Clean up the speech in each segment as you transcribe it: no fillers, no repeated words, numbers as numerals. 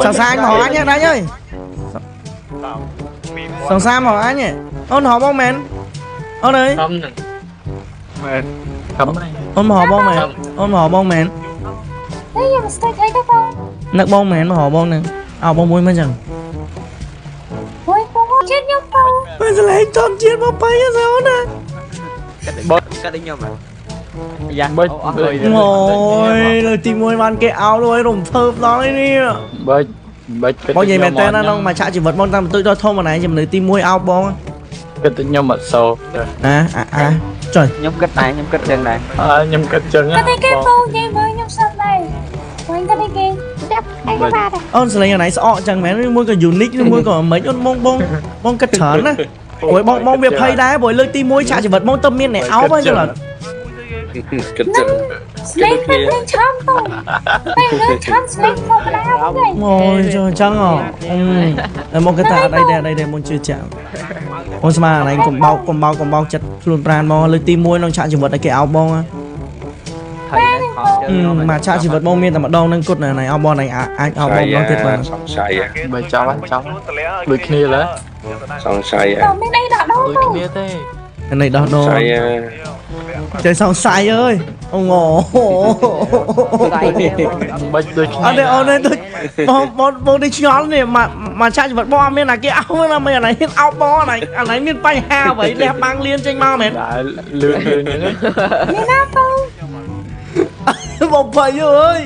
សង្សារមកអញណាញអើយសង្សារមកអញអូនហៅបងមែនអូនអើយ ខំហ្នឹង មែន ខំហ្នឹង អូនមកហៅបងមែនអូនមកហៅបងមែន នេះខ្ញុំស្ទើរអីទៅបង នឹកបងមែនមកហៅបងហ្នឹងអោបងមួយមកចឹង អូយបងជាតិខ្ញុំបង មិនស្លែងចំជាតិមកបៃអសអូនណា បើ កាត់ឲ្យខ្ញុំ យ៉ា បើ អស់លុយ អូយលើទី1បានគេអោលុយរំភើបដល់នេះ បើបើ បងនិយាយមែនតើណាក្នុងមួយឆាកជីវិតបងតាមបន្ទុយដល់ធំម្នាក់ជំនឿទី1អោបបង គិតតែខ្ញុំអត់សូ អាអាអាចុយ ខ្ញុំគិតដែរខ្ញុំគិតចឹងដែរ អើខ្ញុំគិតចឹង កាត់អីគេបងនិយាយមើលខ្ញុំស្ដាប់ដែរបងកាត់អីគេដាក់អីក៏បានដែរ អូនសលេងអាណៃស្អកចឹងមែនឬមួយក៏ unique ឬមួយក៏មិនអូនបងបងបងគិតច្រើនណាព្រោះបងបងវាភ័យដែរព្រោះលើកទី1ឆាកជីវិតបងទៅមានអ្នកអោបហ្នឹងចឹង គិតចឹង ស្លេងពេលនឹងឆាំបងពេលនឹងឆាំស្លេងធម្មតាវិញ អូយចុះចឹងហ៎តែមកគិតថាអត់អីដែរអត់អីដែរមុនជឿចាក់អូនស្មានអាណៃកុំបោកកុំបោកកុំបោកចិត្តខ្លួនប្រានមកលើកទី1ក្នុងឆាកជីវិតឲ្យគេអោបបង ថៃដែរខំចឹង មកឆាកជីវិតបងមានតែម្ដងនឹងគត់ណាណៃអោបបងណៃអាចអោបបងម្ដងទៀតបាទ សង្ស័យ បើចប់ចប់ដូចគ្នាឡើយ សង្ស័យ តើមានអីដោះដូរ ដូច បង គ្នាទេ អានេះដោះដូរ សង្ស័យ ចេះសង្ស័យអើយអូង បើដូចគ្នា អត់ទេអូននេះដូចបងបងបងនេះឆ្ងល់នេះមកមកឆាកជីវិតបងអត់មានណាគេអោបណាមិនអានេះហ៊ានអោបបងអានេះអានេះមានបញ្ហាអ្វីលះបាំងលៀនចេញមកមែន ដែរលឿនលឿនហ្នឹង មានណាបង បងភ័យអើយ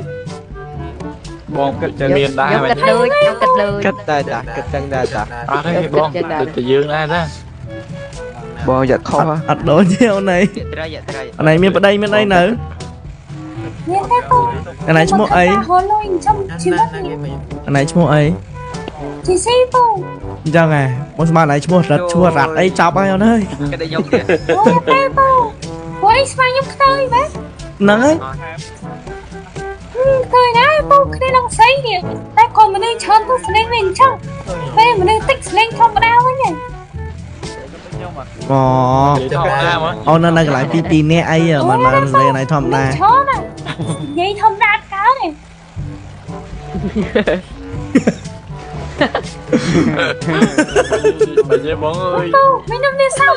បងគិតមានដែរ ខ្ញុំ មែន គិតលុយខ្ញុំគិតលុយ គិតដែរតាគិតចឹងដែរតា អត់ទេបងដូចតែយើងដែរតា បងយ៉ាត់ខុស អត់ដូចទេអូននេះ ត្រីត្រី អានេះមានប្តីមានអីនៅ មានទេបង អានេះឈ្មោះអី ហូលុយចំជីវិតនេះ អានេះឈ្មោះអី ជីស៊ីបង អញ្ចឹងហ៎បងស្មានអានេះឈ្មោះរ៉ាត់ឈ្មោះរ៉ាត់អីចប់ហើយអូនអើយ គិតឲ្យខ្ញុំទៀត អូយទេបងអូយស្មានខ្ញុំខ្ទើយមែន ហ្នឹងហើយ ខ្ទើយណាបងគ្នានឹងស្អីនេះតែក៏មនុស្សច្រើនទៅស្លេងវិញអញ្ចឹងពេលមនុស្សតិចស្លេងធម្មតាវិញ អូ និយាយធម្មតាមក អូននៅកន្លែងពីពីរនាក់អីមិនបានលេងអីធម្មតា ច្រើនណានិយាយធម្មតាកើតទេ បើនិយាយបងអើយ បងមានខ្ញុំនេះសោក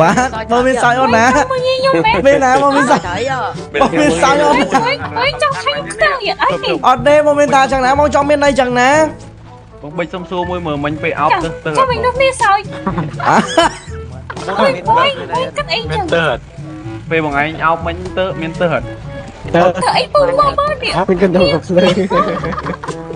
បាទបងមានសោយអូនណា មកញីខ្ញុំមែន មានណាបងមានសោយ ហើយ បងមានសោយអូនណា អើយអើយចង់ឆាញ់ខ្ទើយអីទេ អត់ទេបងមានតាចឹងណាបងចង់មានន័យចឹងណា បងបិចសុំសួរមួយមើលមិញពេលអោប ចាំ ទៅទៅ ចាំវិញនោះនេះសោយអើយអើយអើយគិតអី មាន ចឹង ទៅអត់ ពេលបងឯងអោបមិញទៅមានទៅអត់ ទៅអីពូមកមើលនេះ មានគិតដល់ស្លេង